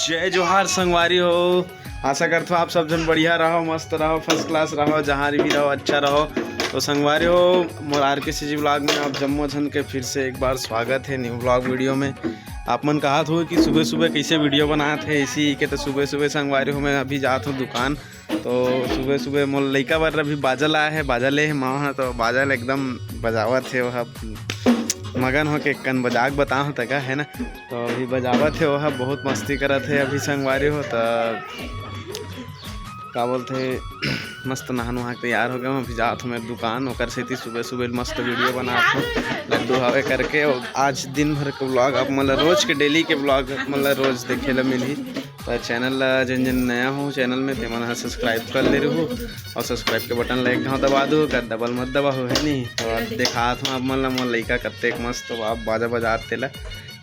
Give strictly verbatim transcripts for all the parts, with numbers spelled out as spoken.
जय जोहार संगवारी हो, आशा करथो आप सब झन बढ़िया रहो, मस्त रहो, फर्स्ट क्लास रहो, जहाँ भी रहो अच्छा रहो। तो संगवारी हो, मोर आर के सी जी ब्लॉग में आप जम्मो झन के फिर से एक बार स्वागत है न्यू ब्लॉग वीडियो में। आप मन कहत हो कि सुबह सुबह कैसे वीडियो बनात है इसी के, तो सुबह सुबह संगवारी हो मैं अभी जात हूँ दुकान। तो सुबह सुबह मोर लइका बर अभी बाजा लाए है, बाजा ले है माँ ह, तो बाजा ल एकदम बजावत है वह, मगन हो के कन बजाक बताओ तका है ना। तो अभी बजावत है वह, बहुत मस्ती करत है अभी संगवारी हो। तो का बोलते मस्त नहा नुहा के तैयार हो गए। अभी जात हूँ मैं दुकान, ओकर सेती सुबह सुबह मस्त वीडियो बनात हूँ। लड्डू हवे करके। और आज दिन भर के ब्लॉग आप मन ला रोज के डेली के ब्लॉग आप मन ला रोज देखे ला मिलही। तो चैनल ला जेन जेन नया हो चैनल में, ते मन ह सब्सक्राइब कर ले रहू और सब्सक्राइब के बटन ला एक घाव दबा दो, कर डबल मत दबा हो, है नी। तो आप देखात हूँ आप मन ला मोर लइका कतेक मस्त आप बाजा बजात तेला।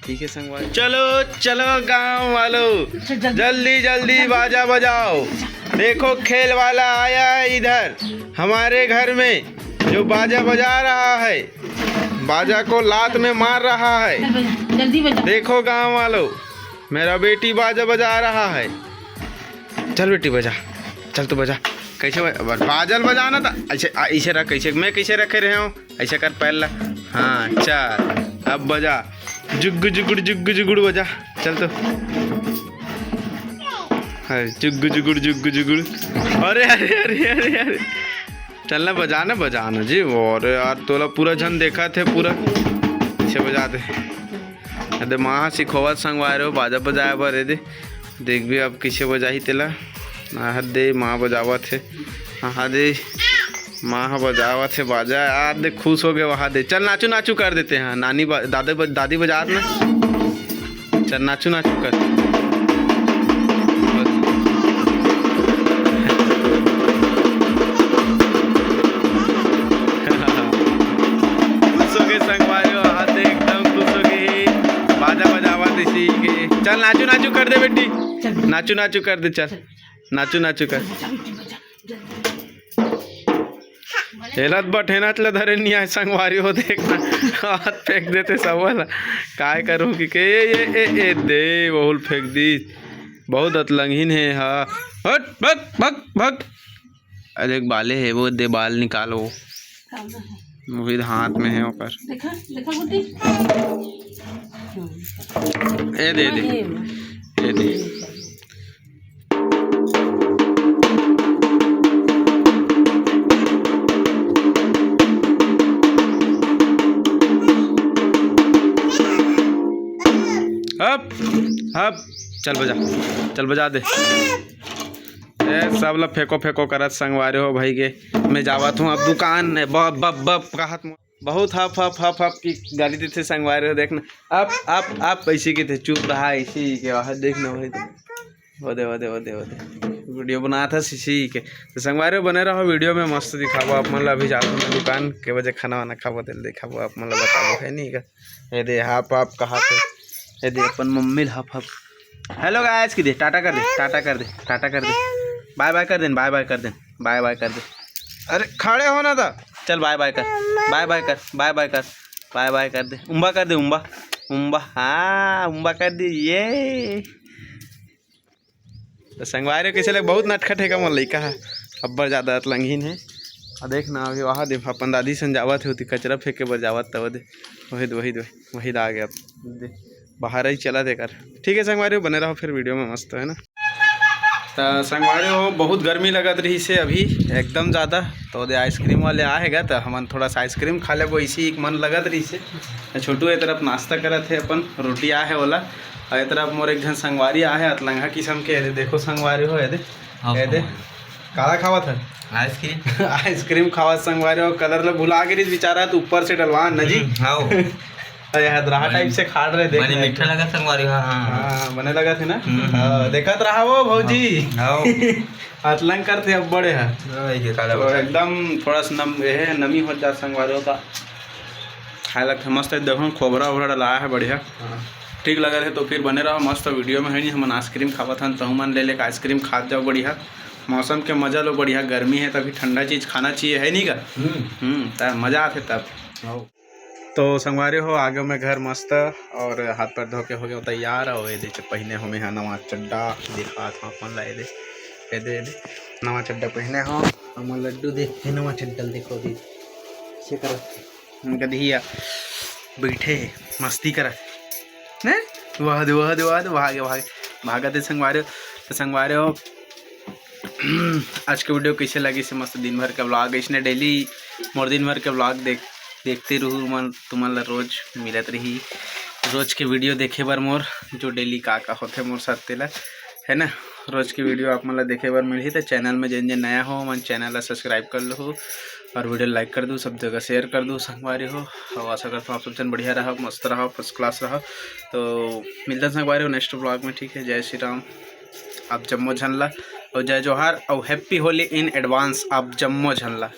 ठीक है संगवारी, चलो चलो गांव वालों, जल्दी जल्दी बाजा बजाओ। देखो खेल वाला आया है इधर हमारे घर में, जो बाजा बजा रहा है, बाजा को लात में मार रहा है। जल्दी बजा। देखो गांव वालों, मेरा बेटी बाजा बजा रहा है। चल बेटी बजा, चल तू बजा। कैसे बजा? बस बाजल बजाना था। ऐसे आ, इसे रख, कैसे मैं कैसे रखे रहे हूँ, ऐसे कर पैर ला। हाँ चल अब बजा, जुग्गु जुगुड़ जुग्गु जुगुड़ बजा। चल तो हाँ, जुग्गु जुगुड़ जुग्गु जुगुड़। अरे अरे अरे अरे अरे, चल ना बजा ना, बजा ना जी। अरे यार तोला पूरा झन देखा थे पूरा। इसे बजा दे। अरे माँ सिखोवत संगवारी हो बाजा बजाए बर। ए दे देख भी अब किसे बजाही तेला। आहा दे माँ बजावत हे। आहा दे माँ ह बजावत हे बाजा। आ दे खुश हो गए वहा दे। चल नाचू नाचू कर देते हैं। नानी बा, दादे बज, दादी बजात ना। चल नाचू नाचू कर। खुश हो गए संगवारी हो, हाथ एकदम खुश हो गए। बाजा बजावत इसी के। चल नाचू नाचू कर दे बेटी। चल। नाचू नाचू कर दे चल। चल। नाचू नाचू कर। हेलत बठेनाच ल धरे नहीं आए संगवारी हो, देखना हाथ फेंक देते सब ला। काय करूँ कि के ये ये ए ए दे बहुल फेंक दी। बहुत अतलंगीन है हा। हट भग भग भग। अरे एक बाले है वो दे बाल निकालो। वही हाथ में है ओकर। देखा देखा गुड्डी। ए दे दे। ए दे। हप हप। चल बजा। चल बजा दे। ए सब ला फेंको फेंको करत संगवारी हो भाई के। मैं जावत हूँ अब दुकान। बब बब बब कहत बहुत हफ हफ हफ हफ की गाली देथे संगवारी हो। देखना अप अप अप ऐसी के थे चुप रहा ऐसी के वहाँ देखना वही दे। वो दे वो दे वो दे वो दे। वीडियो बनात हस इसी के। तो संगवारी हो बने रहो वीडियो में, मस्त दिखाबो आप मन ला। अभी जात हूँ मैं दुकान के बजे खाना वाना खाबो तेल दिखाबो आप मन ला बताबो है नहीं का। ये दे हफ हफ कहा थे। ये दे अपन मम्मी ला हफ हफ। हेलो गाइस की दे टाटा कर दे टाटा कर दे टाटा कर दे। बाय बाय कर दे बाय बाय कर दे। बाय बाय कर दे। अरे खड़े हो ना था। चल बाय बाय कर। बाय बाय कर बाय बाय कर। बाय बाय कर दे उम्बा कर दे उम्बा। उम्बा हाँ उम्बा कर दे ये। तो संगवारी कैसे लग बहुत नटखट है का मोर लइका है। अब्बर ज्यादा अतलंगीन है। आ देख ना अभी वहाँ दे अपन दादी सन जावत है उती कचरा फेंके बर जावत तब दे। वही दे वही दे वही दे आ गया। दे बाहर ही चला दे कर। ठीक है संगवारी बने रहो फिर वीडियो में मस्त है ना। तो संगवारी हो बहुत गर्मी लगत रही से अभी एकदम ज़्यादा। तो दे आइसक्रीम वाले आ है गा तो हमन थोड़ा सा आइसक्रीम खा लेबो इसी एक मन लगत रही से। तो छोटू ये तरफ नाश्ता करत है अपन रोटी आ है ओला। और ये तरफ मोर एक झन संगवारी आ है अतलंगा किस्म के। ये दे देखो संगवारी हो ये दे। हाँ, ये दे संगवारी। काला खावत है। आइसक्रीम। आइसक्रीम खावत संगवारी हो कलर ला भुला गिरी बेचारा तो ऊपर से डलवा न जी। हम्म, हाँ। अरे हदरहा टाइप से खाड़ रहे देख बने ना। मीठा लगा संगवारी हाँ हाँ। हाँ बने लगा थे ना। हम्म, हम्म, हाँ, हम्म। देखत रहा वो भौजी। हाँ। अतलंग करते अब बड़े है। हाँ, ये काला तो बता। एकदम थोड़ा सा नम ये है नमी हो जा संगवारी हो का। खाए लगते मस्त है देखो खोबरा ओबरा डलाया है बढ़िया। हाँ। ठीक लगे रहे तो फिर बने रहो मस्त वीडियो में है नहीं हमन आइसक्रीम खावत हन तहु मन ले लेके आइसक्रीम खात जाओ बढ़िया। मौसम के मजा लो बढ़िया गर्मी है तभी ठंडा चीज खाना चाहिए है नहीं का। हम्म। हम्म त मजा आते तब। हाँ। त तो संगवारी हो, आ गयो मैं घर मस्त, और हाथ पैर धो के हो गयो तैयार। और ये दे, पहने हो मैं हा नवा चड्डा, दिखात हो अपन ला, ये दे, ये दे, ये दे, नवा चड्डा पहने हो। हमर लड्डू देख के नवा चड्डा ल देखो दे, से करत हे। गदहिया बैठे हे, मस्ती करत हे। ने? वाह दे, वाह दे, वाह दे, भागे, भागे, भागत हे संगवारी हो। तो संगवारी हो, आज के वीडियो कैसे लगिस हे? मस्त दिन भर के व्लॉग, इसने डेली मोर दिन भर के व्लॉग देख, देखते रहू मन, तुमन ला रोज मिलत रही रोज के वीडियो देखे बर मोर, जो डेली का का होथे मोर साथ तेला, है ना। रोज के वीडियो आप मन ला देखे बर मिलही। तो चैनल में जेन जेन नया हो, मन चैनल ला सब्सक्राइब कर लहू और वीडियो लाइक कर दू, सब जगह शेयर कर दू संगवारी हो। और आशा करता हूँ आप सब जन बढ़िया रहा, मस्त रहा, फर्स्ट क्लास रहा। तो मिलता संगवारी हो नेक्स्ट व्लॉग में, ठीक है। जय श्री राम आप जम्मो झन ला, और जय जोहार और हैप्पी होली इन एडवांस आप जम्मो झन ला।